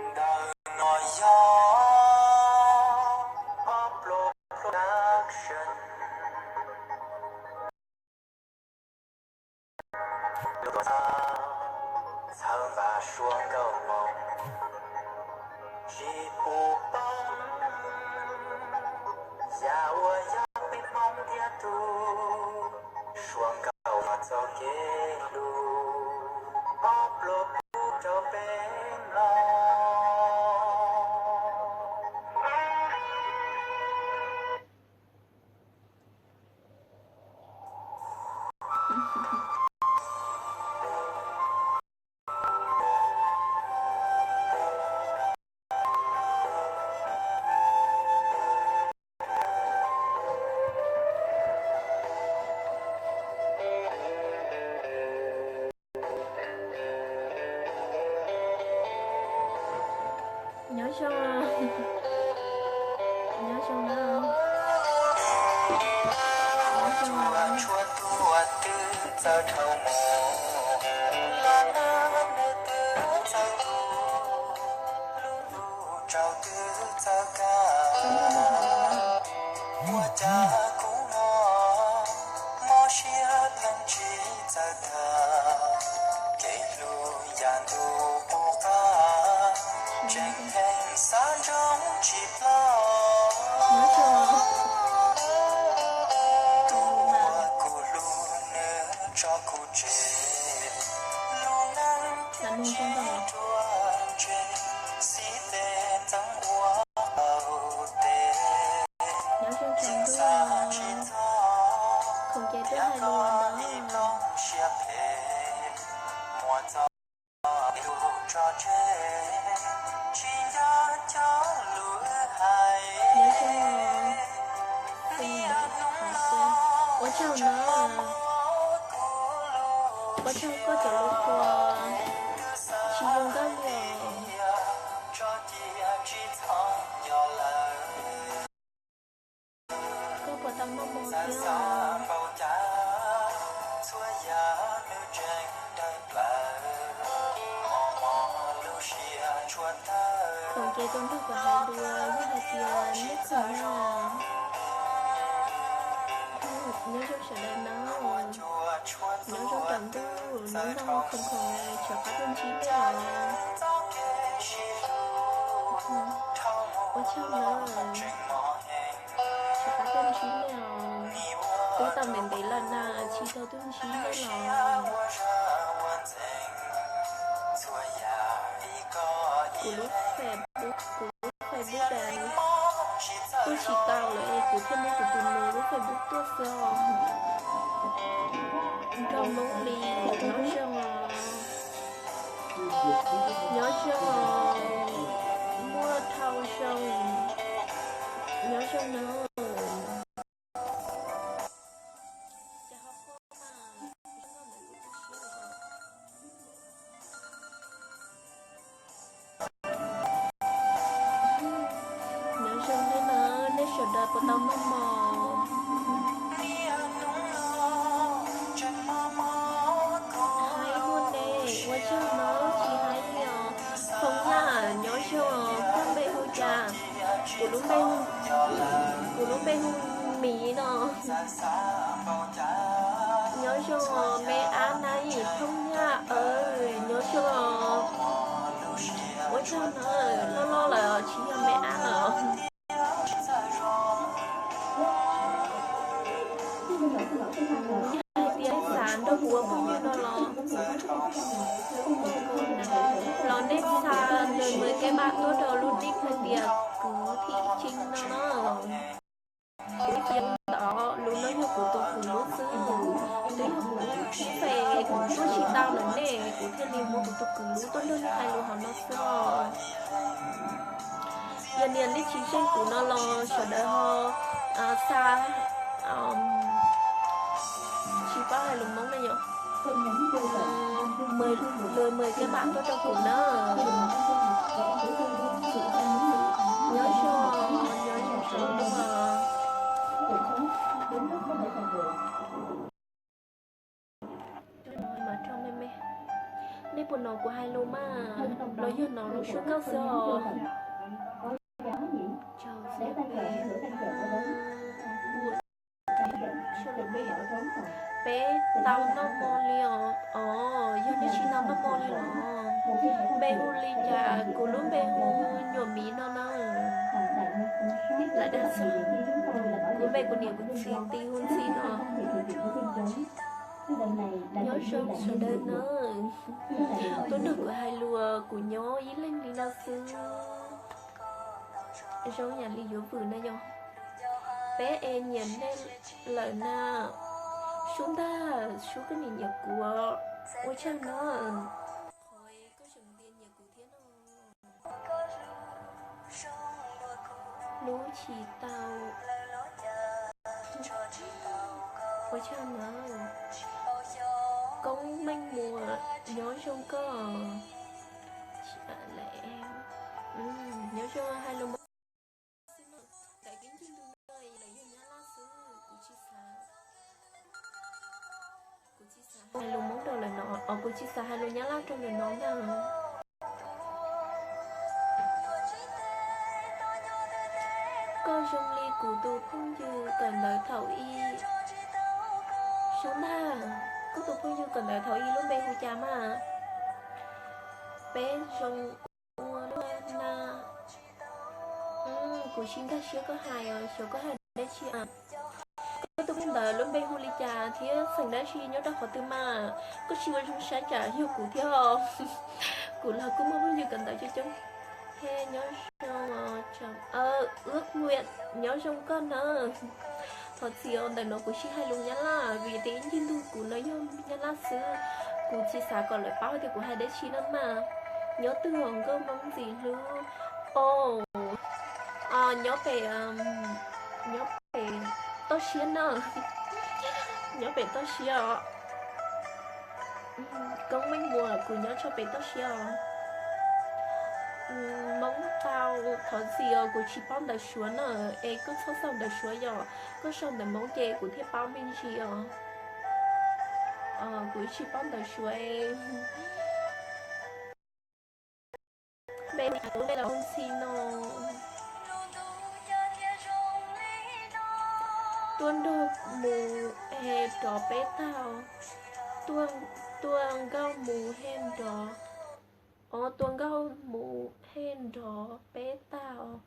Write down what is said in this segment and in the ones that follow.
Ntawm no yog Pablo Production. Lub tuam txhawb nqa suab nkauj hmoob tsis pub poob, yam uas yog peb Hmoob ntiag tug, suab nkauj no txoj kev hlub, ob pluas pub rau peb mloog. Nyob zoo, nyob zoo na. Nyob zoo na. Tshuav tuaj twb txawj dhau mus, los nag nws twb txawj tu, lub ntuj tsaus twb txawj kaj. Ua cas kuv no mob siab pheej tsis txawj tag, kev hlub yav ntuj qub qab tseem pheej xav ntsoov tsis ploj. Tus uas kuv hlub nws tso kuv tseg, lub neej thiaj tsis ruaj ntseg, xib tes ntxeev ua qaug tes, yeej xav tsis txog, thiab koj ib plooj siab phem, muaj txoj lus tso tseg, tsis nco cov lus wb hais. Niaj hnub no tsis muaj kuv lub, ua tsaug koj cov lus qhuas tsis zoo nkauj li os. Tso cia tsis txhob nco lawm. Koj puas tau noj mov thiab? Thaum kev tus nrog kuv hais dua yog hais tias neb khoom na. Nyob zoo sawv daws na. Nyob zoo nram ntuj, nyob nrog khoom khoom, tshav qab tuaj ntsib nej os. Ua tsaug na. Tshav qab tuaj ntsib nej os. Twb tau ntev ntev lawm na tsis tau tuaj ntsib nej los. Kuv lub Facebook, kuv lub Facebook kuj tsis tau lawm es kuv thiaj muab kuv tus nus lub Facebook tuaj xwb os. Nraug Hmoob Lis, nyob zoo os. Nyob zoo os, muaj thau zoo, nyob zoo nawb. Nyob zoo nej na, nej sawv daws puas tau noj mov? Hais ua ne, ua tsaug na, tsis hais li os. Phoo Yaj, nyob zoo, koj npe hu cas? Kuv lub npe, kuv lub npe hu Miv no. Nyob zoo os, me ab na, Phoo Yaj, nyob zoo os. Ua tsaug na, loj loj lawm tsis yog me ab lawm. Yog hais tias xav nrog kuv ua phooj ywg no los, los nej xa mười mười cái bạn tuaj rau lub nick hais tias Kwv Thị Trinh no na. Kuv cia ntawd lub no yog kuv tus kwv lub xwb, twb yog kuv lub xwb es kuv tuaj tsis tau lawm ne, kuv thiaj li muab kuv tus kwv lub tuaj nrog nej hais lus hauv no xwb os. Yog niam nej tsis zeej kuv no los sawv daws ho xa, tsis paub hais lus Hmoob na yom, mười mười cái bạn tuaj rau kuv na. Nyob zoo, nyob zoo sawv daws. Nej puas hnov kuv hais lus mas, los yog hnov lub suab nkauj xwb os? Peb tau noj hmo li os? Os, yog nej tsis tau noj hmo li los, npe hu li cas? Kuv lub npe hu Nyuam Miv no na. Lam dag xwb, kuv npe kuv niam kuv txiv hu Ntxhi no. Nyob zoo sawv daws na. Tuaj nrog kuv hais lus, kuv nyob ib leeg li no xwb. Zoo yam li yuav vwm na yog. Peb es nyiam nej lawm na. Sub ntag, Sub koj nim nyiam kuv, ua tsaug na. Qhov koj tseem tias nyiam kuv thiab no. Hlub tsis tau. Ua tsaug na. Koob Meej Muas, nyob zoo koj. Nyob zoo, hais lus Hmoob xwb no. Ntawm kev ncig ntug no lawv yog Nyab Laj xwb, kuv tsis xav, kuv tsis xav hais lus Hmoob rau lawv no, os, kuv tsis xav hais lus Nyab Laj rau lawv no na. Koj zoo li kuv tus phooj ywg kawm ntawv thaum ub. Zoo ntag, koj tus phooj ywg kawm ntawv thaum ub lub npe hu cas mas? Peb zoo ua luaj na. Kuv tsis nkag siab koj hais os, xyov koj hais dab tsi. Koj tus phooj ywg ntawd lub npe hu li cas thiab xeem dab tsi nyob rau qhov twg mas? Koj tsis ua zoo saib tsam yog kuv thiab os. Kuv los kuj muaj phooj ywg kawm ntawv coob coob. He nyob zoo, Ước Nguyện, nyob zoo koj na. Thov txim os, ntawm no kuv tsis hais lus Nyab Laj vim tias ib ncig ntug kuv no yog Nyab Laj xwb. Kuv tsis xav kom lawv paub tias kuv hais dab tsi no mas. Nyob twg os nkauj Hmoob ntxim hlub? Os, nyob pem, nyob pem toj siab na. Nyob pem toj siab os. Koob Meej Muas, kuv nyob tso pem toj siab os. Hmoob tau, thov txim os, kuv tsis paub ntawv Suav na, es koj txhob sau ntawv Suav yom, koj sau ntawv Hmoob ces kuv thiaj paub me ntsis os. Kuv tsis paub ntawv Suav. Npe, npe los hu Ntxhi no. Tuaj nrog mus he nrov peb tag. Tuaj, tuaj nkauj mus he nrov. Os, tuaj nkauj mus he nrov peb tag os.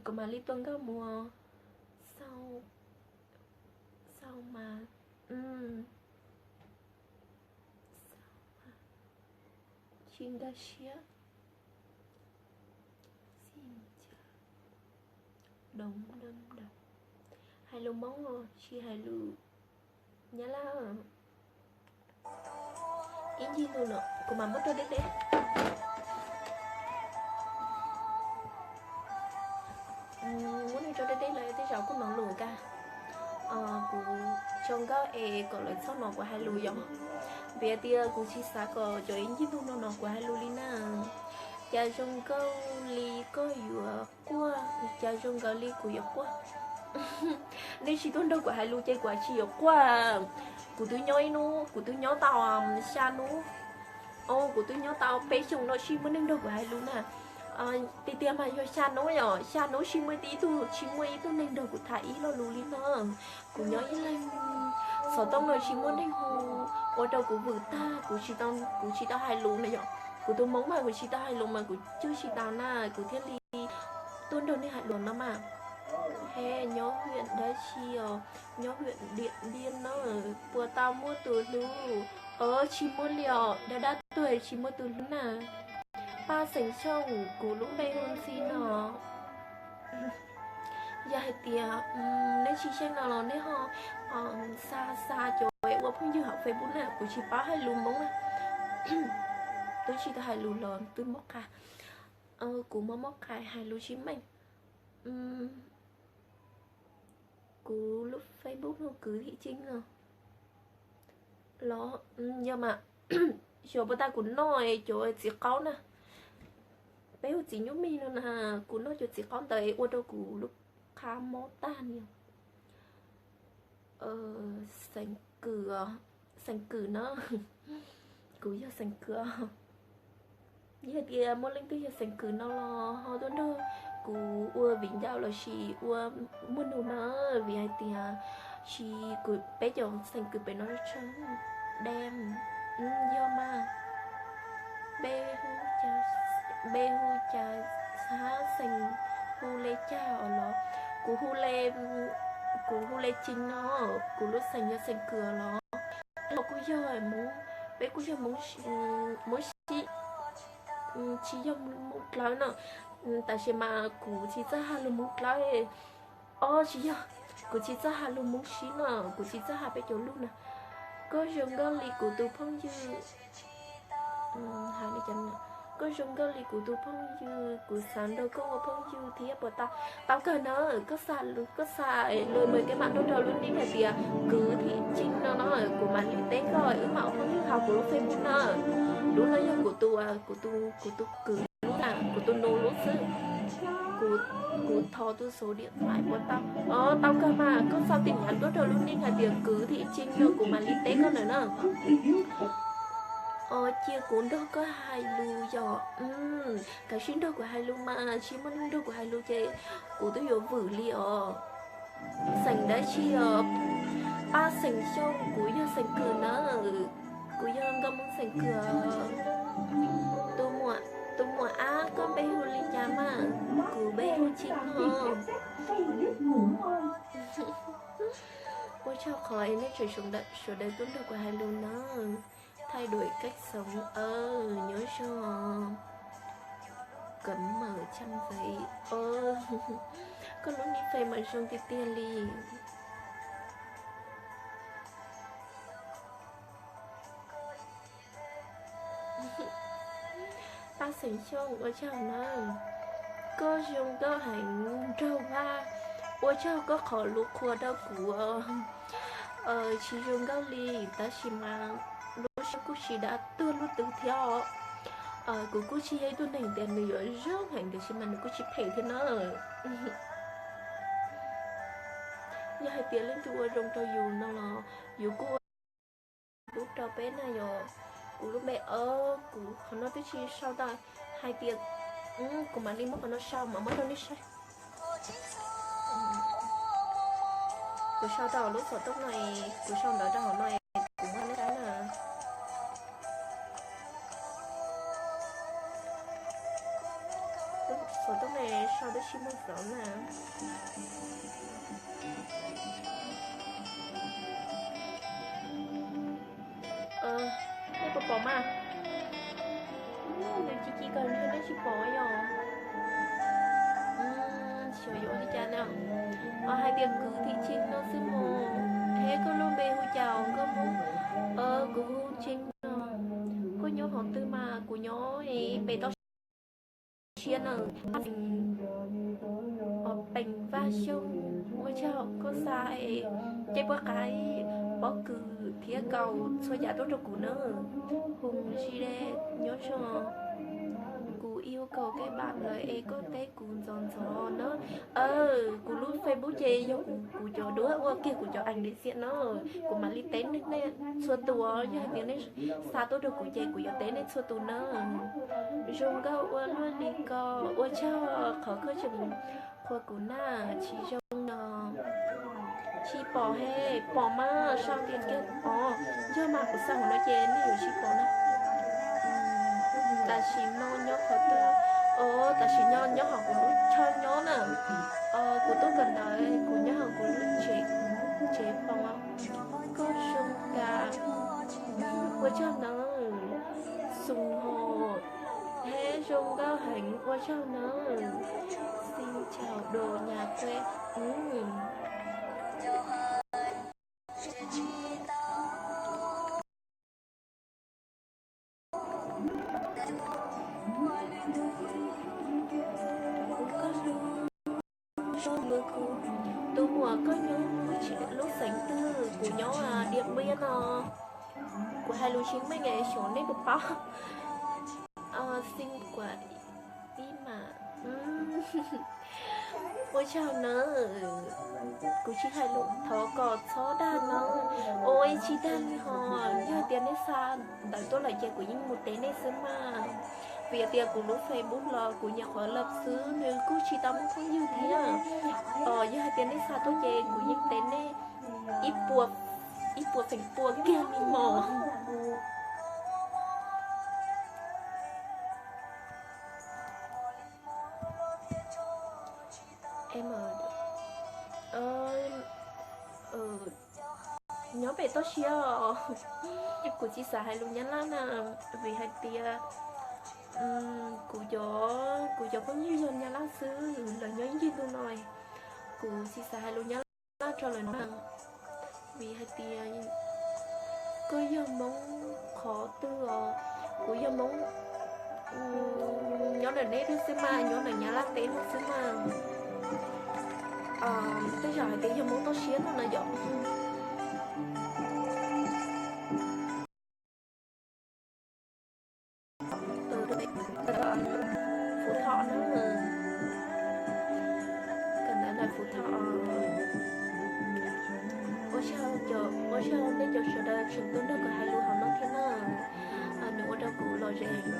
Kuv mam li tuaj nkauj mus. Xau, xau mas, xau mas tsis nkag siab. Hais lus Hmoob os, tsis hais lus Nyab Laj. Ib ncig ntug no kuv mam muab rau deb deb. Muab nej rau deb deb lawm tej zaum kuj hnov lus nkag. Kuv tso nkauj es kom lawv txhob hnov kuv hais lus yom. Vim tias kuv tsis xav kom cov ib ncig ntug no hnov kuv hais lus li na. Cas zoo nkauj li koj yuav quaj, cas zoo nkauj li kuv yuav quaj. Nej tsis tuaj nrog kuv hais lus ces kuv tsis yuav quaj. Kuv twb nyob ib hnub, kuv twb nyob tau xya hnub. Kuv twb nyob tau peb xyoos no tsis muaj neeg nrog kuv hais lus na. Tiag tiag mas yog xya hnub yom, xya hnub tsis muaj ib tug, tsis muaj ib tug neeg nrog kuv tham ib lo lus li no. Kuv nyob ib leeg, xov tooj no tsis muaj neeg hu, ua rau kuv vwm tag, kuv tsis tau, kuv tsis tau hais lus na yom. Kuv tus Hmoob mas kuv tsis tau hais lus mas kuv cwj tsis tau na, kuv thiaj li tuaj nrog nej hais lus no mas. Nyob huyện dab tsi os? Nyob huyện Điện Biên no. Puas tau muaj tus hlub? Ov, tsis muaj li os, dab dab tuag tsis muaj tus hlub na. Paj Xeem Xyooj, kuv lub npe hu Ntxhi no. Yog hais tias nej tsis xyeej no los nej ho xa xa cov ua phooj ywg hauv Facebook na, kuv tsis paub hais lus Hmoob na. Twb tsis tau hais lus los twb mob qa, kuv mob mob qa hais lus tsis meej. Kuv lub Facebook no Kwv Thị Trinh no los yog mas, xyov puas tau kuv noj cov txiv qaub na. Peb hu txiv nyuj mis no na, kuv noj cov txiv qaub ntawd es ua rau kuv lub qab mob tag ni. Xeem Kwm, Xeem Kwm no, kuv yog Xeem Kwm. Yog tias muaj leej twg yog Xeem Kwm no los ho tuaj nrog kuv ua viv ncaus lossis ua muaj nus na, vim hais tias tsis, kuv peb cov Xeem Kwm pem no tshee dam. Yog mas, npe hu cas, hab xeem hu le cas os los? Kuv hu le, kuv hu le Cig no, kuv lub xeem yog Xeem Kwm los. Kuj yog Hmoob, peb kuj yog Hmoob Sib, tsis yog Hmoob Dlawb no. Tam sim mas kuv tsis txawj hais lus Hmoob Dlawb. Os, tsis yog, kuv tsis txawj hais lus Hmoob Sib no, kuv tsis txawj hais peb cov lus na. Koj zoo nkauj li kuv tus phooj ywg. Koj zoo nkauj li kuv tus phooj ywg, kuv xav nrog koj ua phooj ywg thiab puas tau? Tau kawg na. Koj xa, koj xa lus nws kev mam nrog rau lub nick hais tias Kwv Thị Trinh no no, kuv mam li teb koj, wb mam ua phooj ywg hauv kuv lub Facebook na. Lub no yog kuv tus, kuv tus, kuv tus kwv lub na, kuv tus nus lub xwb. Kuv thov tus số điện thoại puas tau? Os, tau kawg mas, koj xa tin nhắn tuaj rau lub nick hais tias Kwv Thị Trinh no kuv mam li teb koj ntawm na. Os, cia kuv nrog koj hais lus yom. Kav tsij nrog kuv hais lus mas, tsis muaj neeg nrog kuv hais lus ces kuv twb yuav vwm li os. Xeem dab tsi os? Paj Xeem Xyooj, kuv yog Xeem Kwm na. Kuv yog nkauj Hmoob Xeem Kwm. Tus muam ab, koj npe hu li cas mas? Kuv npe hu Cig no. Ua tsaug qhov es nej tseem sawv daws tuaj nrog kuv hais lus na. Thay đổi cách sống, nyob zoo. Cấm mở trang giấy. Koj lub nick Face mas zoo tiag tiag li. Paj Xeem Xyooj, ua tsaug na. Koj zoo nkauj heev nraug Vaj. Ua tsaug koj qhov lus qhuas rau kuv. Tsis zoo nkauj li, tab sis mas lub siab kuj tsis dab tuag lub twg thiab os. Kuv kuj tsis yog ib tug neeg tias nws yuav zoo heev, tiam sis mas nws kuj tsis phem thiab na. Yog hais tias leej twg ua zoo rau yus no los yus kuj ua hlub rau peb na yom. Kuv lub npe, kuv qhov no twb tsis sau tau, hais tias kuv mam li muab qhov no sau mam muab rau nej saib. Kuv sau rau lub xov tooj no, kuv sau ntawv rau hauv no, kuv muab nej saib na. Xov tooj no sau twb tsis muaj xov na. Nej puas pom mas? Nws ci ci kawg nws nej tsis pom yom. Xyov yuav ua li cas na. Hais tias Kwv Thị Trinh no xwb mog. Thiab koj lub npe hu cas os nkauj Hmoob? Kuv hu Trinh no. Koj nyob qhov twg mas? Kuv nyob pem toj siab na. Peem Vaj Xyooj, ua tsaug koj xa es caij puab qaib, pob kws thiab kaus txhua yam tuaj rau kuv na. Hum Zide, nyob zoo. Kuv yêu cầu kết bạn lawm es koj teb kuv ntxov ntxov na. Kuv lub Facebook ces yog kuv cov duab ua kiag kuv cov ảnh đại diện na. Kuv mam li teb nej txhua tus, yog hais tias nej xa tuaj rau kuv ces kuv yuav teb nej txhua tus na. Zoo nkauj ua luaj li ko, ua tsaug qhov koj tseem qhuas kuv na, tsis zoo no. Tsis pom he, pom mas sau tias kiag os, yog mas kuv xa hauv no ces nej yuav tsis pom na. Tam sim no nyob qhov twg? Tam sim no nyob hauv kuv lub chaw nyob na. Kuv tuaj kawm ntawv, kuv nyob hauv kuv lub tsev, tsev foob. Koj zoo kawg, ua tsaug nawb. Xoo ho, thiab zoo nkauj heev, ua tsaug nawb. Xin chào đồ nhà quê. Tus muam, koj nyob lub xeev twg? Kuv nyob Điện Biên no. Kuv hais lus Xeev Meej xyov nej puas paub. Xin quà ib mã. Ua tsaug nawb. Kuv tsis hais lus, thov kom txhob dag nawb. Ua ib tsis dag li ho, yog tias nej xa ntawv tuaj lawm ces kuv yeej mus teb nej xwb mas. Vim tias kuv lub Facebook los kuv nyuam qhuav lawm xwb, nws kuj tsis tau muaj phooj ywg thiab. Yog hais tias nej xa tuaj ces kuv yeej teb nej ib puas, ib puas feem pua kiag li mos. Nyob pem toj siab os. Kuv tsis xav hais lus Nyab Laj na, vim hais tias kuv cov, kuv cov phooj ywg yog Nyab Laj xwb, lawv nyob ib ncig ntu no. Kuv tsis xav hais lus Nyab Laj rau lawv na, vim hais tias koj yog Hmoob qhov twg os? Kuv yog Hmoob nyob ntawm neb teb xwb mas, nyob ntawm Nyab Laj teb no xwb mas. Tej zaum hais tias yog Hmoob toj siab no na yom. Phú Thọ na. Kawm ntawv ntawm Phú Thọ. Ua tsaug, ua tsaug nej cov sawv daws tseem tuaj nrog kuv hais lus hauv no thiab na. Nws ua rau kuv lom zem heev.